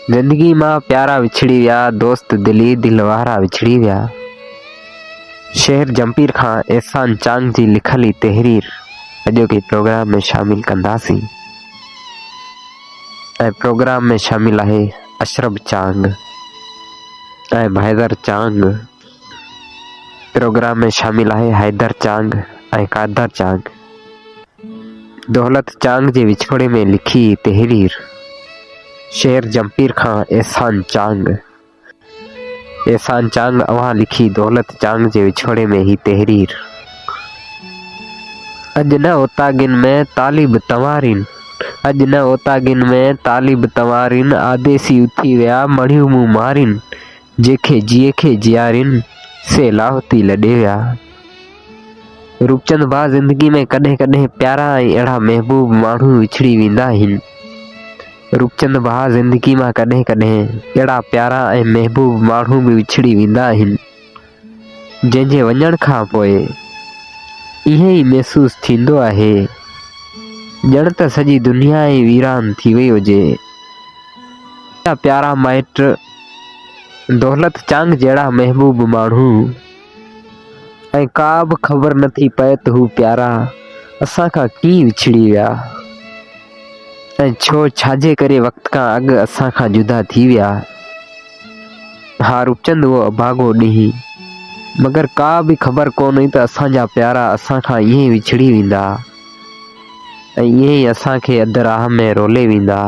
زندگي مان پيارا وڇڙي ويا، دوست دلي دل وارا وڇڙي ويا. شهر جمپير کان احسان چانگ جي لکيل هي تحرير اڄوڪي پروگرام ۾ شامل ڪنداسين ۽ پروگرام ۾ شامل آهي اشرف چانگ ۽ ڀائيدر چانگ پروگرام ۾ شامل آهي حيدر چانگ ۽ قادر چانگ. دولت چانگ جي وڇوڙي ۾ لکي تحرير شهر جمپير کان احسان چانگ احسان چانگ اوهان لکي دولت چانگ جي وڇوڙي ۾ هي تحرير. اڄ نه اوطاقين ۾ طالب تنوارين اڄ نه اوطاقين ۾ طالب تنوارين آديسي اٿي ويا مڙهيون مون مارين جيکي جيء کي جيارين سي لاهوتي لڏي ويا. روپچند ڀاء زندگي ۾ ڪڏهن ڪڏهن پيارا ۽ اهڙا محبوب ماڻهو وڇڙي ويندا آهن. روپچند ڀاء زندگي مان ڪڏهن ڪڏهن اهڙا پيارا ۽ محبوب ماڻهو به وڇڙي ويندا آهن، جنهن جي وڃڻ کان پوء ائين ئي محسوس ٿيندو آهي ڄڻ ته سڄي دنيا ئي ويران ٿي وئي هجي. پيارا مائٽ، دولت چانگ جهڙا محبوب ماڻهو. ۽ ڪا به خبر نه ٿي پئي ته هو پيارا اسان کان ڪيئن وڇڙي ويا ۽ ڇو ڇاجي ڪري وقت کان اڳ اسان کان جدا ٿي ويا. ها روپچند اهو اڀاڳو ڏينهن مگر ڪا به خبر ڪونه هئي ته اسان جا پيارا اسان کان ائين وڇڙي ويندا ۽ ائين ئي اسان کي اڌ راهه ۾ رولي ويندا.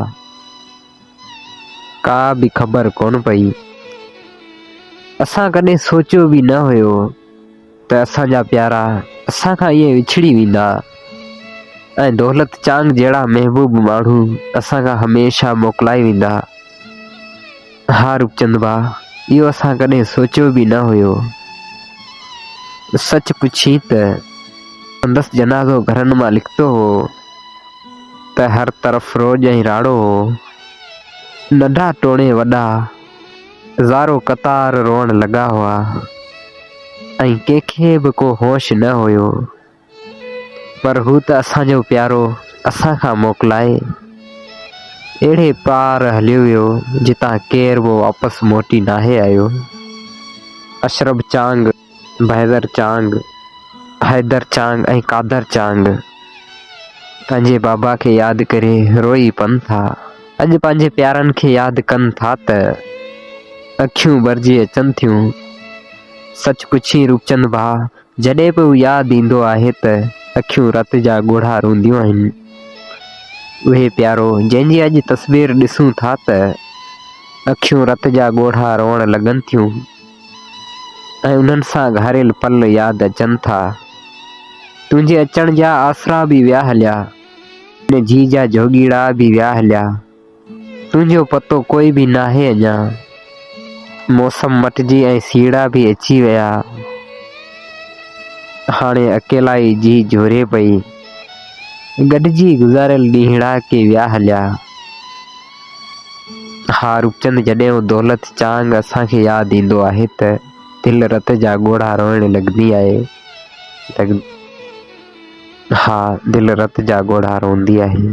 ڪا به خبر ڪونه پئي. اسان ڪڏهن سوچيو به نه هيو ته اسان جا پيارا اسان کان ائين وڇڙي ويندا ۽ دولت چانگ جهڙا محبوب ماڻهو اسان کان هميشه موڪلائي ويندا. ها روپچند ڀاء اهو اسان ڪڏهن سوچيو به نه هيو. سچ پڇين ته سندس جنازو گهرن مان نڪتو هو. ته هر طرف روڄ ۽ راڙو هو. ننڍا توڻي وڏا زارو قطار روئڻ لڳا هئا ۽ ڪنهن کي به ڪو هوش نه هيو. پر هو ته اسان جو پيارو اسان کان موڪلائي اهڙي پار هليو ويو جتان ڪير به واپس موٽي ناهي آيو. اشرف چانگ. بحيدر چانگ، حيدر چانگ ۽ قادر چانگ پنهنجي بابا کي ياد ڪري روئي پن ٿا. اڄ پنهنجي پيارن کي ياد ڪن ٿا ته اکيون ڀرجي اچن ٿيون. سچ پڇين روپچند ڀاء جڏهن به هو ياد ايندو آهي ته اکيون رت جا ڳوڙها رونديون آهن. اهي پيارو جنهن جي اڄ تصوير ڏسون ٿا ته اکيون رت جا ڳوڙها روئڻ لڳن ٿيون. ۽ انهن سان گهاريل پل ياد اچن ٿا. تنهنجي اچڻ جا آسرا به ويا هليا. ان جيء جا جهوڳيڙا به ويا هليا. تنهنجو پتو ڪوئي به ناهي اڃا. موسم مٽجي ۽ سيئڙا به اچي ويا. هاڻي اڪيلائي جيء جهوري پئي. گڏجي گذاريل ڏينهڙا ڪي ويا هليا. ها روپچند جڏهن هو دولت چانگ اسان کي ياد ايندو آهي ته دل رت جا ڳوڙها روئڻ لڳندي آهي. ها دل رت جا ڳوڙها روئندي آهي.